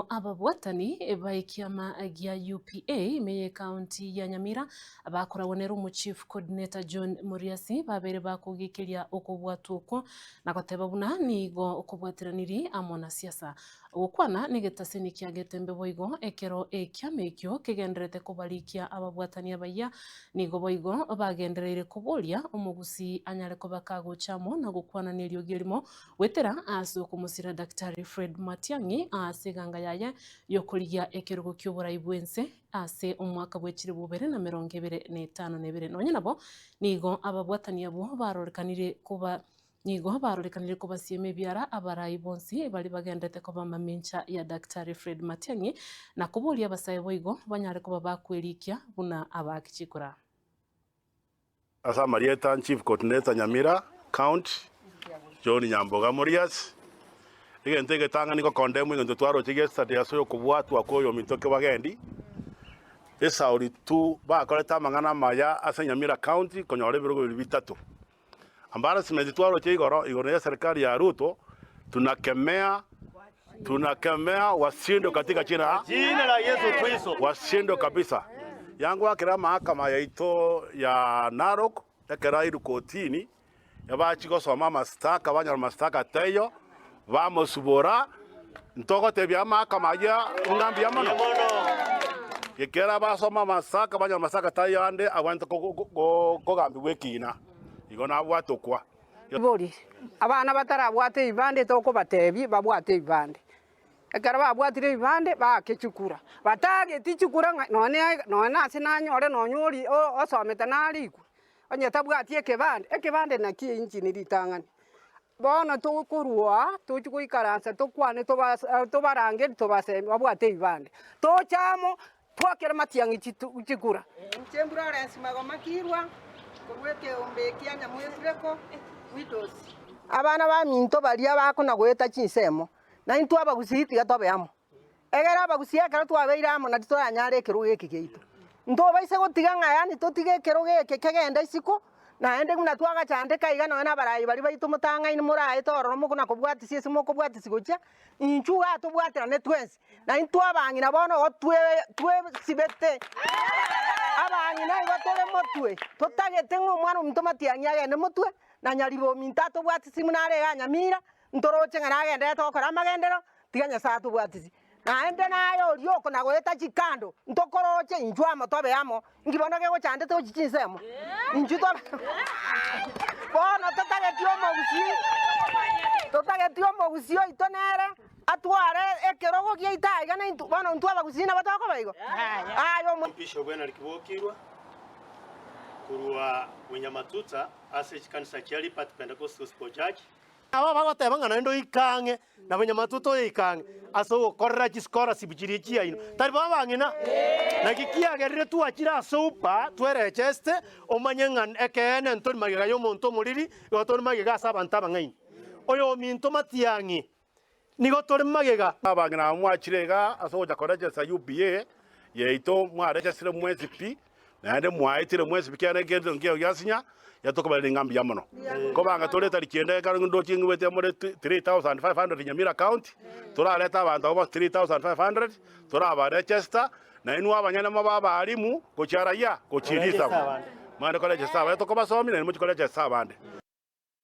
Nigo ababwatani b'ekiama gia UPA ime y'ecounty ya Nyamira bakoragwa nere omochief coordinator John Muriasi babeire bakogekeria okobwatwa okwo na goteba buna nigo okobwateraniri amo na siasa. Gokwana negetaseni kia Getembe boigo ekero ekiama ekio kegendererete kobarikia ababwatani abayia nigo boigo bagendereire koboria omogusii anyare koba kagocha amo na gokwana neriogi erimo Goetera ase okomosira Daktari Fred Matiang'i ase eganga yaye y'okorigia ekerogo ki'oborai bw'ense ase omwaka bwe chilifu bibere na emerongo ebere na etano na ebere. Nonya nabo, nigo ababwatani abwo barorekanire koba nigo barorekanire kobasiema ebiara abarai bonsi baria bagenderete koba mamincha ya Daktari Fred Matiang'i na koboria abasae boigo banyare koba bakwerikia buna abaaki chikura. Ase amarieta Chief Coordinator Nyamira County, John Nyamboga Morias, egento egetang'ani gokondemwa egento twaroche yesterday ase okobwatwa kwa oyominto Kibagendi, esauri tu bakorete amang'ana amaya ase Nyamira County konyora ebirogo biria bitato. Embarrassment twaroche igoro, igoro ya serikali ya Ruto, tunakemea tunakemea washindwe katika jina Jina la Yesu Kristo. washindwe kabisa. Yangwakera mahakama yaito ya Narok ekero airwe kotini yabachi gosoma amashtaka banyora amashtaka taiyo bamosubora ntogotebia amahakama ayio ng'a mbuya mono ekero basoma amashtaka banyora amashtaka taiyo ande abwenerete kogambigwa ekina igo nabwatokwa. Bori, abana batarabwate ebibande tokobatebia babwate ebibande. Ekero babwatire ebibande baake chikura, batageti chikura ng'a nonye nonye ase nanyore nonye oria osomete narikwe, onye tabwati ekebande, ekebande naki engine ritang'ani. Bono tokorwa tochia goikaransa tokwane tobasa tobarangerie tobasemi babwate ebibande, toche amo Twakera matiang'i chikura. Inche Florence Magoma Kirwa, korwa ekeombe kia Nyamwesireko Widows. Abana baminto baria bakona goeta chinsemo, na intwe abagusii tiga tobe amo. Egere abagusii ekero twabeire amo naki toranyare ekerogo eke giaito. Ntobaise gotiga ng'a yaani totige ekerogo eke kegende isiko, naende buna twagachandeka iga nonya na abarai baria baito motang'aini moraete ororo mokona kobwatisia ase mokobwatisia gochia, inchuo igaa tobwaterane twensi. Na intwe abang'ina bono igo twesibete, abang'ina igo tore motwe, totagete ng'a omwana ominto matiang'i agende motwe, na nyaribo ominto atobwatisi buna are igaa Nyamira, ntoroche ng'a nagenderete gokora amagenderero, tiga Nyasae atobwatisi. Naende naye oria okona-goeta chikando, ntokoroche inchuo amo tobe amo, Inki bono gegochandete gochia chinsemo? Inchuo tobe bono totageti omogusii, totageti omogusii oito nere atware ekerogo giaito aiga na intwe, bono intwe abagusii nabo tokoba igo? Aye omo. Bishop Bernard Kibokirwa korwa Bunyamatuta ase chikanisa chia Liberty Pentecostal Gospel Church. Aba bagoteba ng'a naende oike ang'e, na bonyamatuta oyoike ang'e, ase ogokorera chischolarship chiria chiaino, tari bo abang'ina? Naki kiagerire twachire ase upa tweregeste, omanye ng'a ekeene ntori magega y'omonto omoriri, igo tori magega ase abanto abang'aini. Oyominto matiang'i, nigo tore magega. Abang'ina aba mwachire iga ase ogocha koregesta UPA yaito, mwaregestire mwensi pi, Naende mwaetire mwensi pi kiagera egento nkeiyo giasinya, yatokobareria ng'a mbuya mono. Kobanga tore etariki ende ekero ndoche ng'igwete more 3500 Nyamira County, torarete abanto abwo bonsi 3500, torabaregister, na inwe abanyene mobe abalimu gochia raia, gochia risabu. Mwende koregister abande tokobasomia naende mochie koregister abande.